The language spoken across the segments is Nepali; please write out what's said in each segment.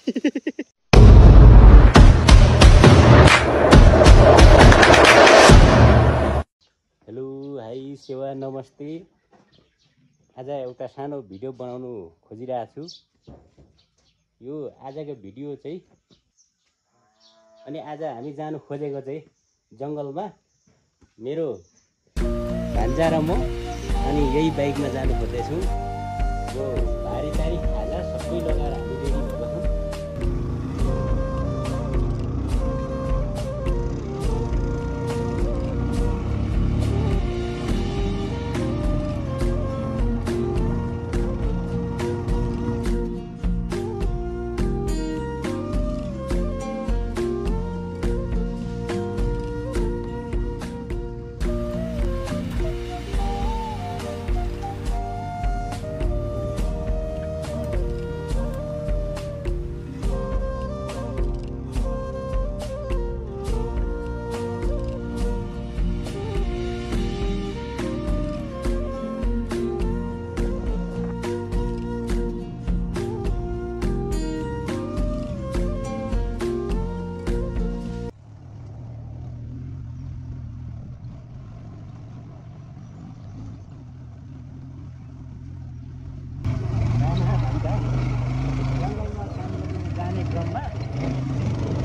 हेलो हाई सेवा नमस्ते। आज एउटा सानो भिडियो बनाउनु खोजिरहेको छु। यो आजको भिडियो चाहिँ अनि आज हामी जानु खोजेको चाहिँ जङ्गलमा मेरो भान्जा र म अनि यही बाइकमा जानु खोज्दैछौँ। यो भारी खाजा सबै लगाएर हामी रेडी भएको छौँ।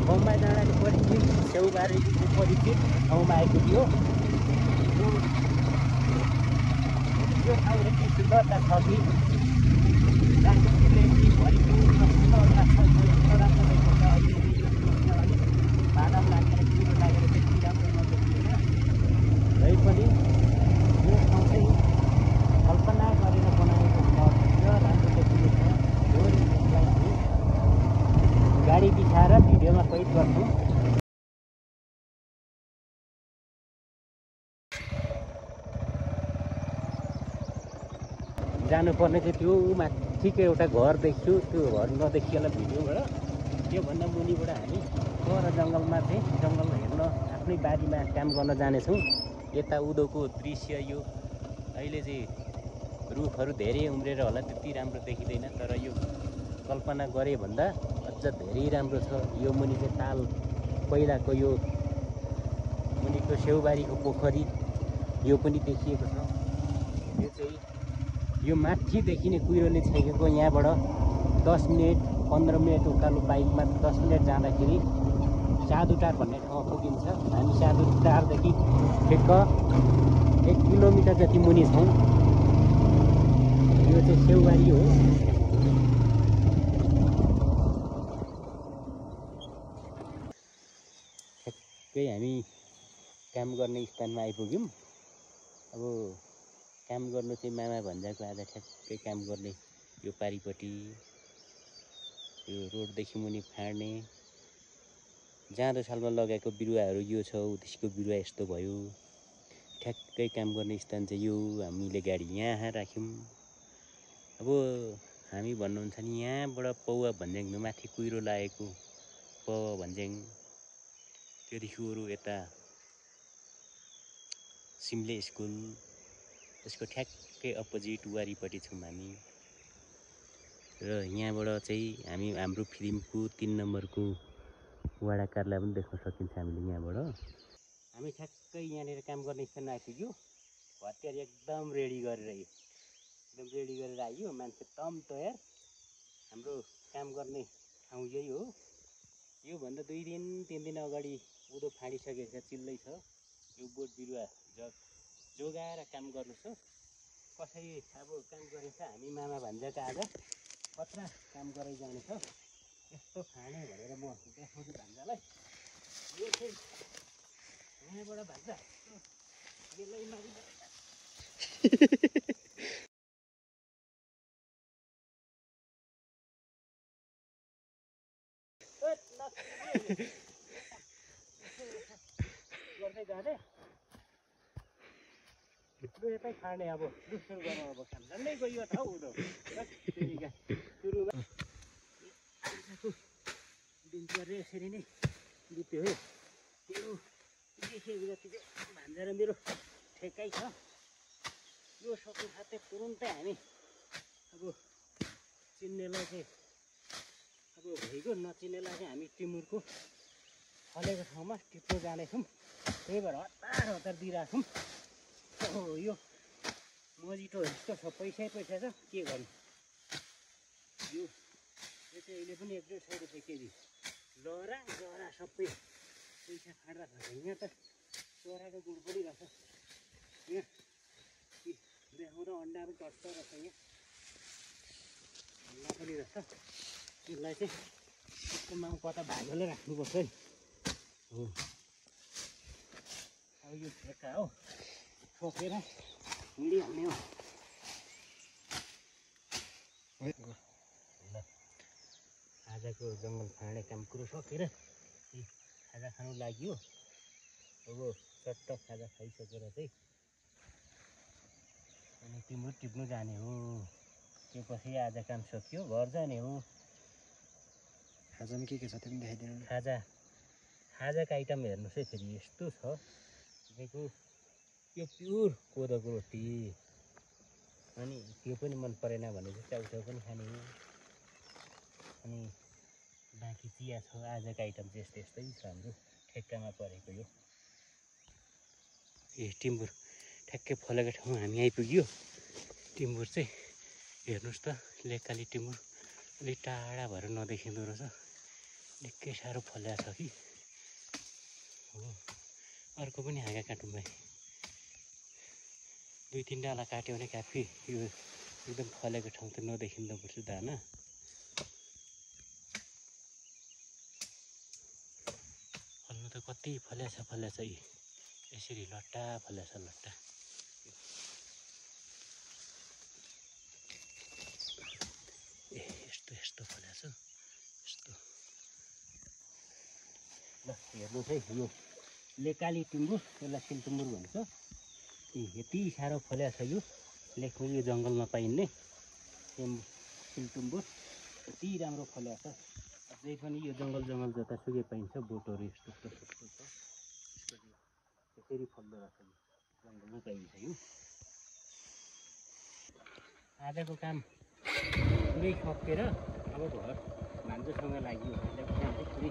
गाउँमा जाँदाखेरि परिचित छेउबारी परिचित ठाउँमा आइपुग्यो। यो ठाउँ यति सुन्दरता छ कि बादल लागेर कुरो लागेर त्यति राम्रो नदेखिँदैन। तै पनि यो ठाउँ चाहिँ कल्पना गरेर बनाएको राम्रो देखिएको छ। गाडी बिछाएर भिडियोमा कैद गर्छु। जानुपर्ने चाहिँ त्यो माथिको एउटा घर देख्छु, त्यो घर नदेखिएला भिडियोबाट। त्योभन्दा मुनिबाट हामी पर जङ्गलमा चाहिँ जङ्गल हेर्न आफ्नै बारीमा काम गर्न जानेछौँ। यता उँधोको दृश्य यो अहिले चाहिँ रुखहरू धेरै उम्रेर होला त्यति राम्रो देखिँदैन, तर यो कल्पना गरे भन्दा अझ धेरै राम्रो छ। यो मुनि चाहिँ ताल पहिलाको यो मुनिको छेउबारीको पोखरी यो पनि देखिएको छ। यो चाहिँ यो माथि देखिने कुहिरोले छेकेको यहाँबाट 10 मिनट 15 मिनट उकालो बाइकमा 10 मिनट जाँदाखेरि साधुटार भन्ने ठाउँमा पुगिन्छ। हामी साधुटारदेखि ठिक्क 1 किलोमिटर जति मुनि छौँ। यो चाहिँ छेउबारी हो। हामी काम गर्ने स्थानमा आइपुग्यौँ। अब काम गर्नु चाहिँ मामा भन्जाको आज ठ्याक्कै काम गर्ने यो पारिपट्टि यो रोडदेखि मुनि फाड्ने जाँदो सालमा लगाएको बिरुवाहरू यो छ, त्यसको बिरुवा यस्तो भयो। ठ्याक्कै काम गर्ने स्थान चाहिँ यो। हामीले गाडी यहाँ राख्यौँ। अब हामी भन्नुहुन्छ नि यहाँबाट पौवा भन्ज्याङ माथि कुहिरो लागेको पौवा भन्ज्याङ त्योदेखि अरू यता सिम्ले स्कुल त्यसको ठ्याक्कै अपोजिट वारिपट्टि छौँ हामी। र यहाँबाट चाहिँ हाम्रो फिल्मको 3 नम्बरको वडा कार्यालय पनि देख्न सकिन्छ हामीले यहाँबाट। हामी ठ्याक्कै यहाँनिर काम गर्ने स्थानमा आइपुग्यो। हतियार एकदम रेडी गरेर आइयो। मान्छे तम तयार। हाम्रो काम गर्ने ठाउँ यही हो। योभन्दा 2 दिन 3 दिन अगाडि उँधो फाँडिसकेको छ, चिल्लै छ। यो बोट बिरुवा जोगाएर काम गर्नु छ। कसरी अब काम गरिन्छ हामी मामा भान्जाका आज कत्रा काम गराइ जाने छ। यस्तो फाँडे भनेर म देखाउँछु भान्जालाई। यो चाहिँ यहाँबाट भान्जा यसलाई माथि गर्दै जाने लु यतै फाँड्ने। अब सुरु गरौँ। अब काम झन्डै गयो ठाउँ हुँदो सुरुमा दिनचर्या यसरी नै बित्यो है। यो देखेको जतिको भान्जा र मेरो ठेक्कै छ। यो सक्नु साथै तुरुन्तै हामी अब चिन्नेलाई चाहिँ अब टिप्नु भइगयो नचिनेलाई चाहिँ हामी टिमुरको फलेको ठाउँमा टिप्नु जाँदैछौँ। त्यही भएर हतार हतार दिइरहेछौँ। यो मजिटो यस्तो छ, पैसै पैसा छ, के गर्नु। यो चाहिँ अहिले पनि 150 रुपियाँ केजी। लहरा जरा सबै पैसा खाँडा छ। यहाँ त चराको गुड पनि रहेछ। यहाँ देखाउँदा अन्डा पनि टट्ट रहेछ। यहाँ अन्डा पनि रहेछ। यसलाई चाहिँ यसको माउ कता भागेर राख्नुपर्छ है। हो अब यो ठेक्का हो, ठोकेर हिँडिहाल्ने हो। ल आजको जङ्गल फाँडे काम कुरो सकेर खाजा खानु लाग्यो। अब चट्ट खाजा खाइसकेर चाहिँ अनि टिमुर टिप्नु जाने हो। त्योपछि आज काम सकियो, घर जाने हो। खाजामा के छ त्यो पनि देखाइदिनु। खाजाको आइटम हेर्नुहोस् है, फेरि यस्तो छ। तपाईँको यो प्युर कोदोको रोटी, अनि त्यो पनि मन परेन भने चाहिँ चाउचाउ पनि खाने हो। अनि बाँकी चिया छ। आजको आइटम चाहिँ यस्तै छ हाम्रो ठेक्कामा परेको। यो टिम्बुर ठ्याक्कै फलेको ठाउँमा हामी आइपुग्यो। टिम्बुर चाहिँ हेर्नुहोस् त, लेकाली टिम्बुर अलिक टाढा भएर नदेखिँदो रहेछ। निकै साह्रो फल्या छ कि। हो अर्को पनि हाँगा काटौँ भाइ। 2-3 डाला काट्यो भने काफी। यो एकदम फलेको ठाउँ त नदेखिँदो पर्छ दाना। फल्नु त कति फल्या छ यी। यसरी लट्टा फल्या छ, लट्टा। ए यस्तो फल्या छ यस्तो। ल हेर्नुहोस् है, यो लेकाली टिम्बुर, यसलाई सिलटिम्बुर भन्छ। यति साह्रो फल्या छ यो लेख्नु। यो जङ्गलमा पाइने सिलटिम्बुर यति राम्रो फल्या छ। अझै पनि यो जङ्गल जतासुकै पाइन्छ। बोटहरू यस्तो छ। यसरी फल्दो रहेछ यो जङ्गलमा पाइन्छ। यो आजको काम पुरै सकेर अब घर भान्जोसँग लाग्यो। आजको काम चाहिँ पुरै